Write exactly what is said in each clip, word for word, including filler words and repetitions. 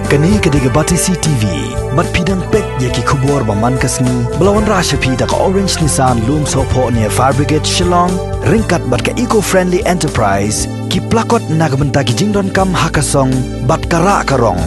Kane ka dei ka Batesi T V. Bad phi dang peit ïa ki khubor ba man ka sngi ba la wanrah sha phi da ka Orange Nissan Lumsohphoh near Fire Brigade Shillong, ryngkat bad ka Eco Friendly Enterprise, ki plakot na ka bynta ki jingdonkam ha ka song bad ka rah ka rong.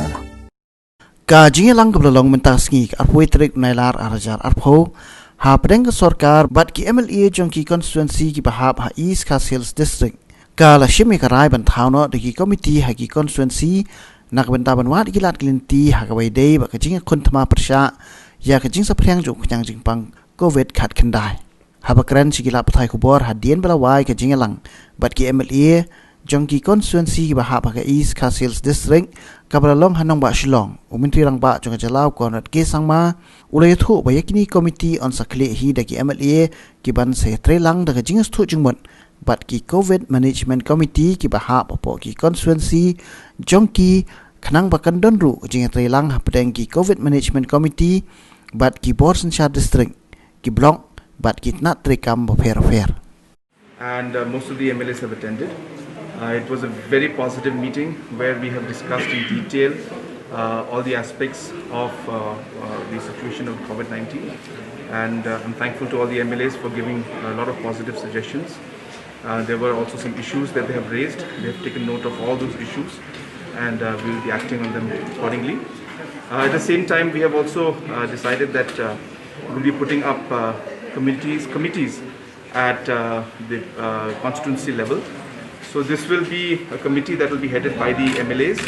Ka jingïalang kaba la long mynta ka sngi ka arphew tarik u Nailar ar hajar arphew, hapdeng ka sorkar bad ki M L A jong ki constituency kiba hap ha East Khasi Hills District, ka la shim ïa ka rai ban thaw noh da ki komiti ha ki constituency na ka bynta ban wad ïa ki lad ki lynti ha kaba ïadei bad ka jingïakhun thma pyrshah ïa ka jingsaphriang jong u khñiang jingpang covid khatkhyndai. Haba kren sha ki lad pathai khubor hadien ba la wai ka jingïalang bad ki M L A jong ki constituency kiba hap ha ka East Khasi Hills District kaba la long ha nongbah Shillong, u Myntri Rangbah jong ka jylla u Conrad K Sangma u la ïathuh ba ïa kine ki komiti yn sa khlieh hi da ki M L A kiban sa ïatreilang da ka jingïasngewthuh jingmut bad ki Covid Management Committee kiba hap hapoh ki constituency jong ki, khnang ba kan don ruh ka jingïatreilang hapdeng ki Covid Management Committee bad ki bor synshar district, ki block bad ki tnat treikam bapher bapher. And uh, most of the M L As have attended. Uh, it was a very positive meeting where we have discussed in detail uh, all the aspects of uh, uh, the situation of COVID nineteen. And uh, I'm thankful to all the M L As for giving a lot of positive suggestions. Uh, there were also some issues that they have raised. They have taken note of all those issues and uh, we will be acting on them accordingly. Uh, at the same time, we have also uh, decided that uh, we'll be putting up uh, committees, committees at uh, the uh, constituency level. So this will be a committee that will be headed by the M L As,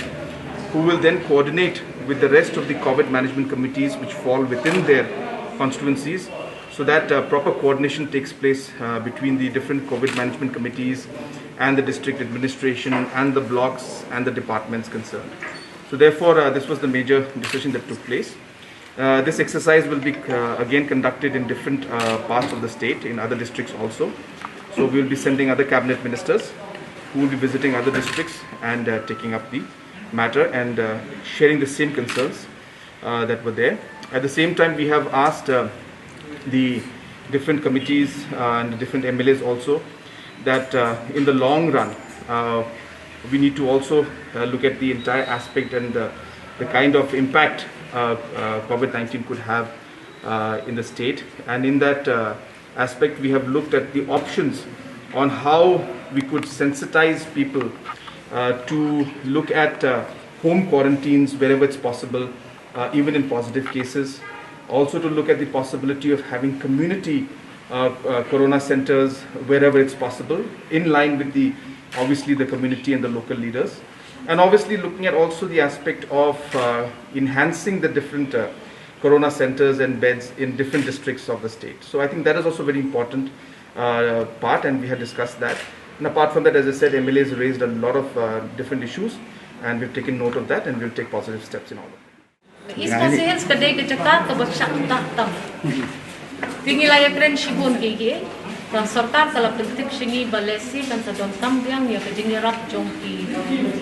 who will then coordinate with the rest of the COVID management committees which fall within their constituencies, so that uh, proper coordination takes place uh, between the different COVID management committees and the district administration and the blocks and the departments concerned. So therefore, uh, this was the major decision that took place. Uh, this exercise will be uh, again conducted in different uh, parts of the state, in other districts also. So we'll be sending other cabinet ministers who will be visiting other districts and uh, taking up the matter and uh, sharing the same concerns uh, that were there. At the same time, we have asked uh, the different committees uh, and the different M L As also that uh, in the long run, uh, we need to also uh, look at the entire aspect and the, the kind of impact uh, uh, COVID nineteen could have uh, in the state. And in that uh, aspect, we have looked at the options on how we could sensitize people uh, to look at uh, home quarantines wherever it's possible, uh, even in positive cases. Also, to look at the possibility of having community uh, uh, corona centers wherever it's possible, in line with the, obviously, the community and the local leaders. And obviously, looking at also the aspect of uh, enhancing the different uh, corona centers and beds in different districts of the state. So I think that is also a very important uh, part, and we had discussed that. And apart from that, as I said, M L As raised a lot of uh, different issues, and we've taken note of that, and we'll take positive steps in all of them. East Khasi Hills ka dei ka jaka kaba shah tam tam. Te ngi la ïakren shibun ki ki. Ka sorkar ka la pyntip sha ngi ba lehse kan sa donkam biang ïa ka jingïarap jong ki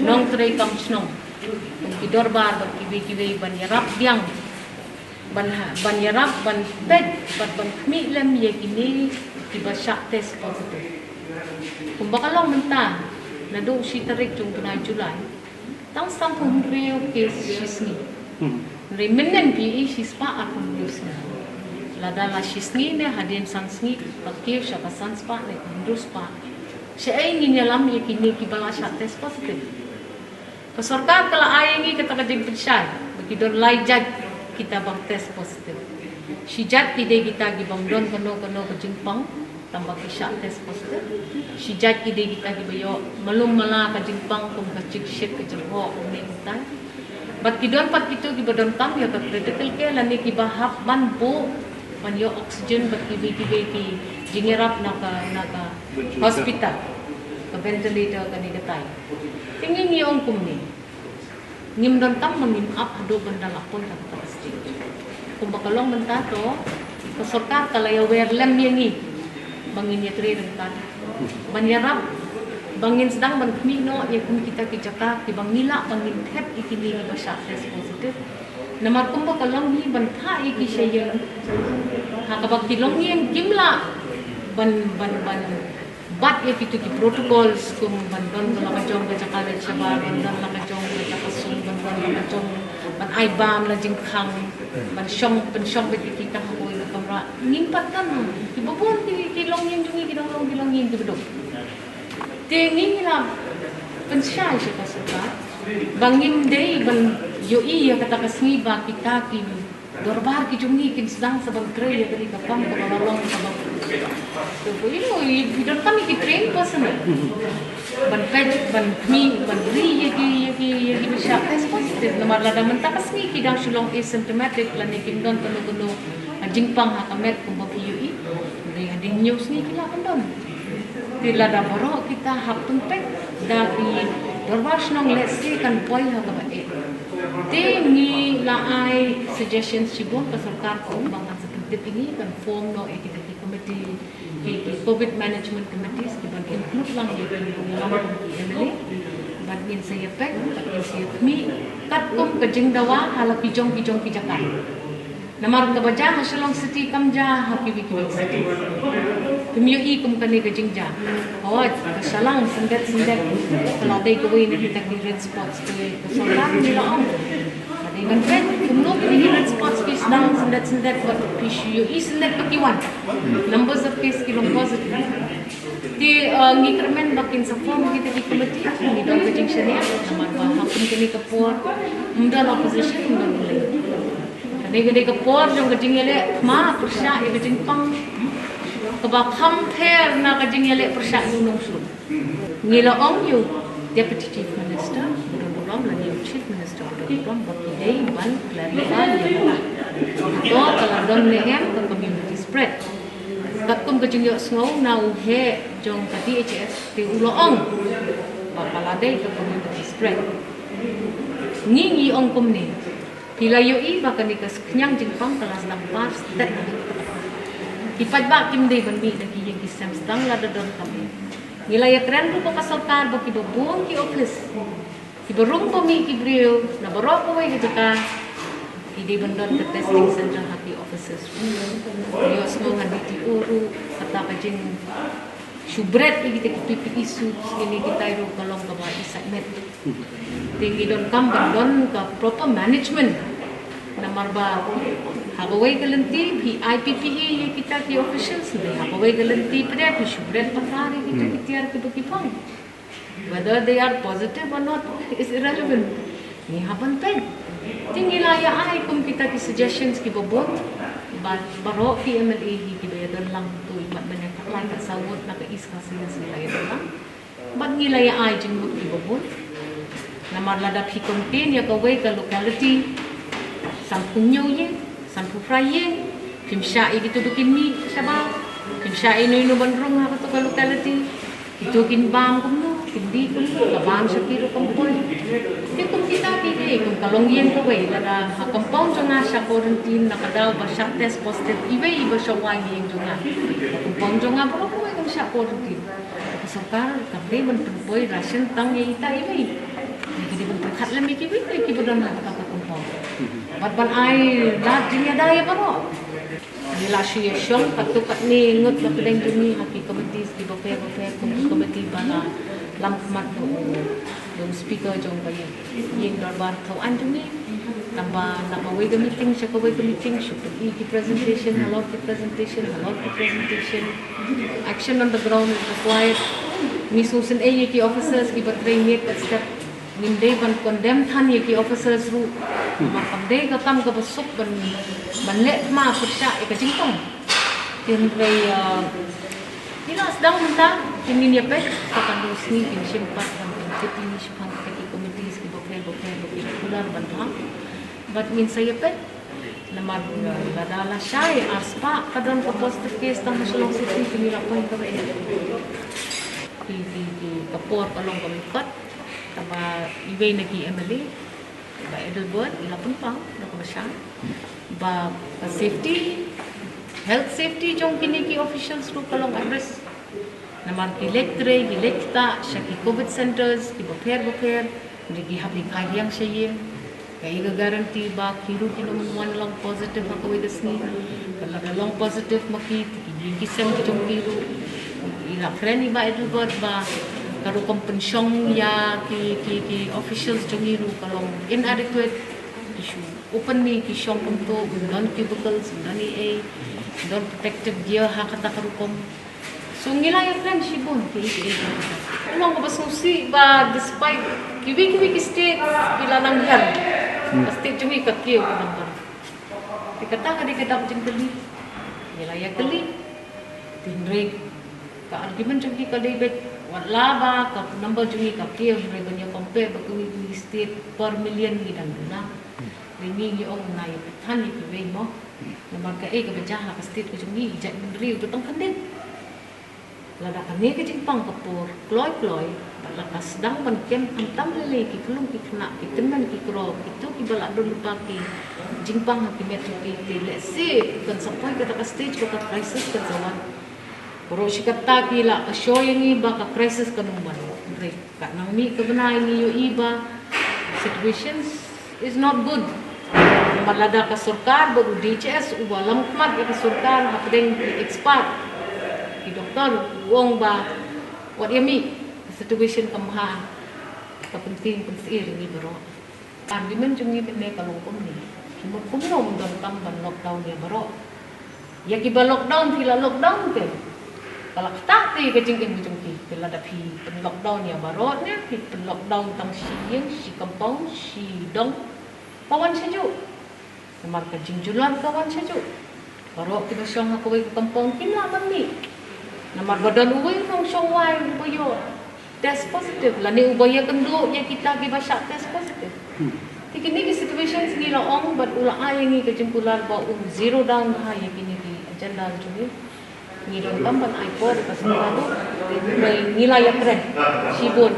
nongtrei kam shnong, kum ki dorbar bad kiwei kiwei ban ïarap biang, ban ha, ban ïarap ban peit bad ban khmih lem ïa kine kiba shah test positive. Kumba ka long mynta, naduh shi tarik jong u bnai July, tang san phew hynriew case shi sngi. Hynrei mynhynnin phi i shi spah arphew hynriew sngi. Lada la shi sngi ne hadien san sngi, ka kiew sha ka san spah ne ka hynriew spah. Shaei ngin ïalam ïa kine kiba la shah test positive? Ka sorkar ka la ai ïa ngi kata ka jingpynshai ba ki don lai jait kita bym test positive. Shi jait ki dei kita ki bym don kano kano ka jingpang, tangba ki shah test positive. Shi jait ki dei kita kiba ïoh malu mala ka jingpang kum ka jingshit, ka jinghoh, kumne kumtai. Bad ki don pat kito kiba donkam ïa ka critical care lane kiba hap ban buh ban ïoh oxygen bad kiwei kiwei ki jingïarap na ka, na ka hospital, ka ventilator kane katai. Te ngi ngi ong kumne, ngim donkam ba ngim ap haduh ban da la pun ha kata ka stage. Kumba ka long mynta to, ka sorkar ka la ïawer lem ïa ngi ba ngin ïatrei ryngkat ban ïarap, ba ngin sdang ban khmih noh ïa kum kita ki jaka kiba ngi lah ba ngin thep ïa kine kiba shah test positive. Namar kumba ka long hi ban phah ïa ki sha ïing, ha kaba ki longïing kim lah ban, ban, ban bat ïa kito ki protocols kum ban don la ka jong ka jaka leit shabar, ban don la ka jong ka jaka sum, ban don la ka jong Ai bam la jingkhang ban shong, pynshong bad ki tang ha kawei ka kamra. Ngim pat kan, kiba bun ki, ki longïing jong ngi ki dang long ki longïing kiba duk. Te ngi ngi la pynshai sha ka sorkar ba ngim dei ban ïohi ïa kata ka sngi ba kita ki dorbar ki jong ngi kin sdang sa ban trei ïa kane ka kam kaba la long kaba. To ko ïohi, i don kam ki train person ban peit, ban khmih, ban ri ïa ki, ïa ki, ïa ki ba shah test positive. Namar lada mynta ka sngi ki dang shu long asymptomatic lane kim don kano kano ka jingpang ha ka met kumba ki ïohi, dei hadien hynñiew sngi ki lah ban don. Te lada baroh kita hap pynpeit da ki dorbar shnong, let's say kan poi ha kaba eh. Te ngi la ai suggestions shibun, ka sorkar ka ong ba kan sa pyntip ïa ngi, kan form noh ïa kita ki committee, ki, ki covid management committees kiban include lang ïa ki nongïalam kum ki M L A. Bad ngin sa ïa peit, bad ngin sa ïa khmih katkum ka jingdawa ha la ki jong ki jong ki jaka. Namar kaba jia ha Shillong City kam jia ha kiwei kiwei city. Kim ïohi kum kane ka jingjia. Hooid, ka Shillong syndet syndet, ka la dei kawei na kita ki red spots, te ka sorkar ngi la ong, ka dei ban peit kumno kine ki red spots ki sdang syndet syndet, bad phi shu ïohi syndet ba ki wan. Numbers of case ki long positive. Te, uh, ngi kyrmen ba kin sa form kita ki committee, ngi don ka jingshaniah namar ba ha kum kane ka por ym don opposition, ym don ruling. Kane ka dei ka por jong ka jingïaleh thma pyrshah ïa ka jingpang kaba kham pher na ka jingïaleh pyrshah ïa u nongshun. Ngi la ong ïa u Deputy Chief Minister ba donburom lane ïa u Chief Minister ba donburom ba ki dei ban clarify ïa kata. To ka la don ne em ka community spread. Katkum ka jingïohsngew na u heh jong ka D H S te u la ong ba ka la dei ka community spread. Ngi ngi ong kumne. Phi la ïohi ba kane ka khñiang jingpang ka la sdang par stet. Ki paidbah kim dei ban mih na ki ïing ki sem sdang lada don kam eh. Ngi la ïakren ruh bad ka sorkar ba kiba bun ki office, kiba rung ba mih ki briew na baroh kawei ka jaka, ki dei ban don ka testing center ha ki offices. Ïohsngew ha D T O ruh kata ka jing shu bret ïa kita ki P P E suits, kine kita ruh ka long kaba i sait met. Te ngi donkam ban don ka proper management. Namar ba ha kawei ka lynti phi ai P P E ïa kita ki officials, hynrei ha kawei ka lynti pat phi shu bret pakar ïa kita ki tiar kiba ki phong. Whether they are positive or not is irrelevant. Ngi hap ban peit. Te ngi la ïa ai kum kita ki suggestions kiba bun. Bad baroh ki M L A hi kiba ïadon lang, to i mat ban ïa ka lai ka sawut na ka East Khasi Hills ngi la ïadon lang. Bad ngi la ïa ai jingmut kiba bun. Namar lada phi contain ïa kawei ka locality, sanphew hynñiew ïing, sanphew phra ïing, phim shah ïa kito ba kin mih shabar, phim shah ïa ino ino ban rung ha kato ka locality. Kito kin bam kumno, kin dih kumno, ka bam sha ki ruh kam poi. Te kum kita ki dei kum ka longïing kawei, lada ha compound jong nga sha quarantine na ka daw ba shah test positive iwei iba shong wai ha ïing jong nga. Compound jong nga baroh kawei kam shah quarantine. Ka sorkar kam dei ban pynpoi ration tang ïa ita iwei. Ki dei ban pyrkhat lem ïa kiwei kiwei kiba don ha kata ka compound. Bad ban ai lad jingïada ïa baroh. Ngi la shu ïashong katto katne ngut na pdeng jong ngi ha ki committees kiba pher ba pher, kum ki committee ba la lam khmat da u, da u speaker jong ka ïing dorbar thaw aiñ jong ngi. Tangba na kawei ka meeting sha kawei ka meeting shu pyni ki presentation halor ki presentation halor ki presentation. Action on the ground is required. Ngi sngewsynei ïa ki officers kiba trei miet bad step. Ngim dei ban condemn than ïa ki officers ruh. Namar kam dei ka kam kaba suk ban, ban leh thma pyrshah ïa ka jingpang. Te hynrei, uh, ngi la sdang mynta, te ngin ïa peit, ka kan long sngi kin shim pat ban pyntip ïa ngi shaphang kita ki committees kiba pher ba pher ba ki kular ban phang. Bad ngin sa ïa peit. Namar, uh, lada lashai ar spah ka don ka positive case tang ha Shillong City, te ngi la poi kaba eh. Ki, ki, ki, ka por ka long kaba kot. Tangba iwei na ki M L A, i Bah Adelbert, i la pynpaw da kaba shai ba ka safety, health safety jong kine ki officials ruh ka long at risk. Namar ki leit trei, ki leit ktah sha ki covid centres kiba pher ba pher, hynrei ki hap hikai biang sha ïing. Kaei ka guarantee ba ki ruh kin ym wan long positive ha kawei ka sngi? Lada long positive ma ki, te ki ïing ki sem ki jong ki ruh. I la kren i Bah Adelbert ba ka rukom pynshong ïa ki, ki, ki officials jong ngi ruh ka long inadequate. Ki shu open ni ki shong kumto, don cubicles, don ei ei, don protective gear ha kata ka rukom. So ngi la ïakren shibun ki ei ki ei. Long kaba sngewsih ba despite kiwei kiwei ki state ki la nang hiar, ka state jong ngi ka kiew ka number. Te kata ka dei ka dap jingkylli. Ngi la ïakylli. Te hynrei ka argument jong ki ka dei beit, wat la ba ka number jong ngi ka kiew, hynrei ban ïa compare bad kiwei kiwei state per million ngi dang duna. Te ngi ngi ong na ïa pyrthan ïa kiwei mo. Namar kaei kaba jia ha ka state ka jong ngi, i jaitbynriew u tang khyndiat. Lada kane ka jingpang ka por kloi kloi, bad la ka sdang ban kem khamtam lei lei ki khyllung ki khynnah, ki tymmen ki kro, kito kiba la don lypa ki jingpang ha ki met jong ki, te lehse kan sa poi kata ka stage ba ka crisis kan sa wan. Baroh shi katta ki la assure ïa ngi ba ka crisis kan ym wan. Hynrei Katba ngi ka bnai ngi ïohi ba situation is not good. Namar lada ka sorkar bad u D H S uba lam khmat ïa ka sorkar hapdeng ki expert, ki doktor, u ong ba wat ïa mih, ka situation ka bha, ka pyntieng pynsyier ïa ngi baroh. Argument jong ngi mynne ka long kumne. Ki mut kumno ym donkam ban lockdown ïa baroh. Ïa kiba lockdown phi la lockdown te, ka la ktah te ka jingim ka jong ki. Phi lada phi pyn lockdown ïa baroh ne phi pyn lockdown tang shi ïing, shi kampong, shi dong, ka wan shajuh. Namar ka jingjulor ka wan shajuh. Baroh kiba shong ha kawei ka kampong kim lah ban mih. Namar ba don uwei u nongshong wai uba ïoh test positive, lane uba ïakynduh ïa kita kiba shah test positive. Te kine ki situations ngi la ong bad u la ai ïa ngi ka jingkular ba un zero down bha ïa kine ki agenda jong ngi. Ngi donkam ban ai por ïa ka sorkar ruh. Te ngi la ïakren shibun